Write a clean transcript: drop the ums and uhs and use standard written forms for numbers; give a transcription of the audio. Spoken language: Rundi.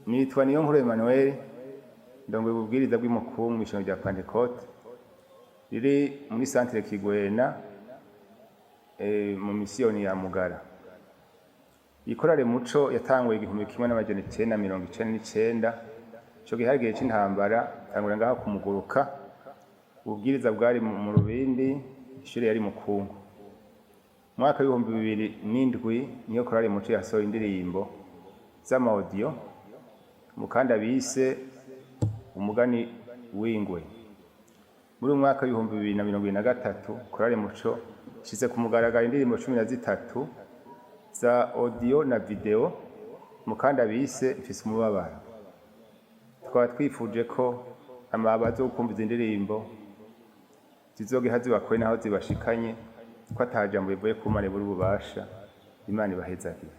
Nitwa Niyonkuru Emmanuel, ndongoye ububwiriza bw'imukungu mw'ishengero rya Pantekote riri muri centre Kigwena, mu misiyoni ya Mugara. Ikorale Muco yatanguye 1999, ico gihe hari igihe c'intambara, itangurira ngaho kumuguruka. Ububwiriza bwari mu Rubindi, ishure yari Mukungu. Mu mwaka w'2007 niyo korale Muco yasohoye indirimbo z'ama audio mukanda bise Umugani w'Ingwe. Muri uyu mwaka w'2023 korale Muco ishize ku mugaragaro indirimbo 13 za audio na video mukanda bise Mfise Umubabaro. Tukaba twifuje ko amaba azokumva izi ndirimbo zizogeha zibakore naho zibashikanye, ko ata jambo rivuye ku Mana ribura ububasha. Imana ibahezagire.